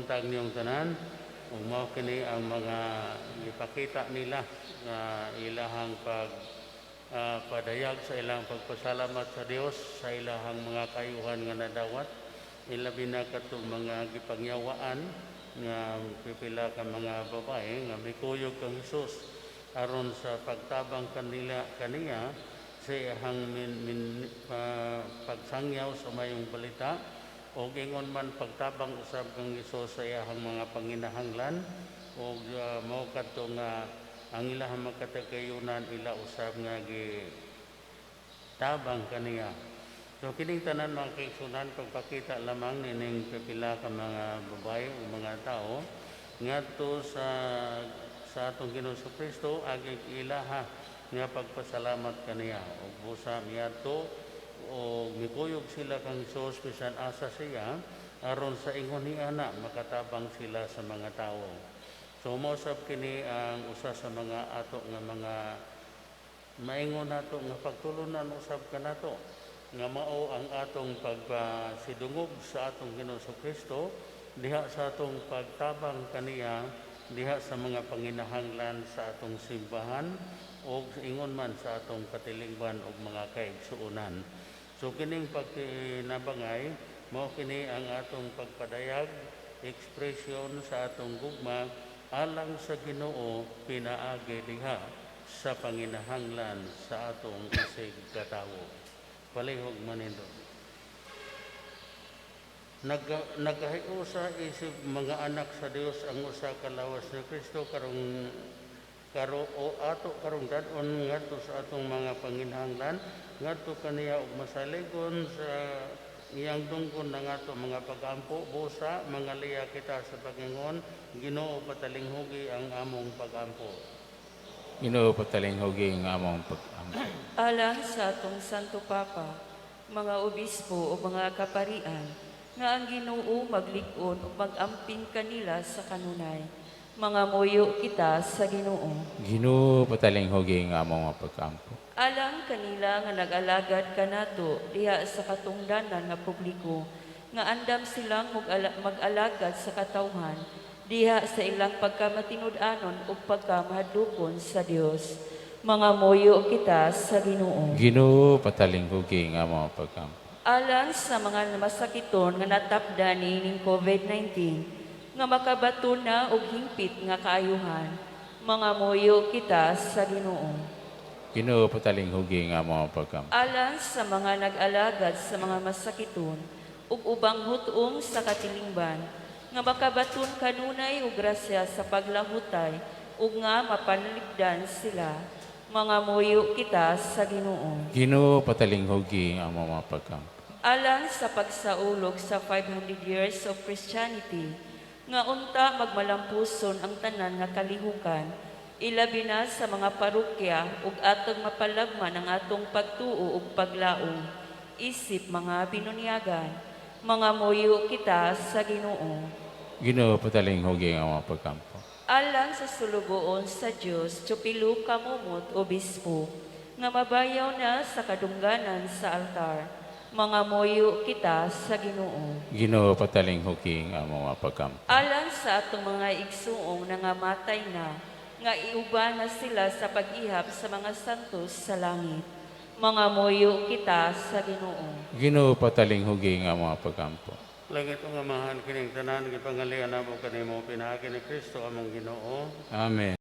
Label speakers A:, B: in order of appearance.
A: Buntag niyong tanan. Ug mao kini ang mga gipakita nila nga ilahang pag padayag sa ilang pagpasalamat sa Dios sa ilahang mga kayuhan nga nadawat, ilabi na katong mga gipangyawaan nga pipila ka mga babae nga mikuyog kang Hesus aron sa pagtabang kanila kaniya sa iyahang pagsangyaw sa mayong balita o ingon man pagtabang usab kang Hesus sa iyahang mga panginahanglan og mao kadto nga ang ilahang makatagayunan ila usab nga gi tabang kaniya. So kining tanan, mga kaigsunan, pagpakita lamang nining pipila ka mga babae o mga tao ngadto sa atong Ginoong Kristo agig ilaha nga pagpasalamat kaniya ug busa miadto o mikuyog sila kang Hesus bisan asa siya aron sa ingon ni ana makatabang sila sa mga tao. So mao sab kini ang usa sa mga ato nga mga maingon nato nga pagtulunan usab kanato nga mao ang atong pagpasidungog sa atong Ginoong Kristo diha sa atong pagtabang kaniya diha sa mga panginahanglan sa atong simbahan o ingon man sa atong katilingban og mga kaigsuonan. So kining pagkinabangay, mao kini ang atong pagpadayag, ekspresyon sa atong gugma alang sa Ginoo pinaagi diha sa panginahanglan sa atong isig katawo. Palihog manindog. Nagkahiusa isip mga anak sa Dios ang usa ka lawas ni Kristo karong karo o ato karong dad-on ngadto sa atong mga panginahanglan ngadto kaniya og masaligon sa iyang dunggon ng ato mga pagampo. Busa mangaliya kita sa pagingon, "Ginoo, patalinghugi ang among pagampo."
B: Ginoo, patalinghugi ang among pag-ampo.
C: Alang sa atong Santo Papa, mga obispo o mga kaparian, nga ang Ginoo maglig-on ug mag-amping kanila sa kanunay. Mangamuyo kita sa Ginoo.
B: Ginoo, patalinghugi ang among mga pag-ampo.
C: Alang kanila nga nag-alagad kanato diha sa katungdanan nga publiko, nga andam silang mag-alagad sa katawhan diha sa ilang pagkamatinud-anon ug pagkamahadlokon sa Dios. Mangamuyo kita sa Ginoo.
B: Ginoo, patalinghugi ang among mga pag-ampo.
C: Alang sa mga masakiton nga natapdan niining COVID-19 nga makabaton na og hingpit nga kaayuhan. Mangamuyo kita sa Ginoo.
B: Ginoo, patalinghugi ang among mga pag-ampo.
C: Alang sa mga nag-alagad sa mga masakiton ug ubang hut-ong sa katilingban nga makabaton kanunay og grasya sa paglahutay ug nga mapanalipdan sila. Mangamuyo kita sa Ginoo.
B: Ginoo, patalinghugi ang among mga pag-ampo.
C: Alang sa pagsaulog sa 500 years of Christianity, nga unta magmalampuson ang tanan nga kalihukan, ilabi na sa mga parokya ug atong mapalagman ang atong pagtuo ug paglaom isip mga binunyagan. Mangamuyo kita sa Ginoo.
B: Ginoo, patalinghugi ang among mga pag-ampo.
C: Alang sa sulugoon sa Dios Teofilo Camomot, Obispo, nga mabayaw na sa kadungganan sa altar. Mangamuyo kita sa Ginoo.
B: Ginoo, patalinghugi ang among mga pag-ampo.
C: Alang sa atong mga igsuong nangamatay na, nga iuban na sila sa pag-ihap sa mga santos sa langit. Mangamuyo kita sa Ginoo.
B: Ginoo, patalinghugi ang among mga pag-ampo.
A: Langit nga Amahan, kining tanan gipangalian namo kanimo pinaagi ni Kristo among Ginoo.
B: Amen.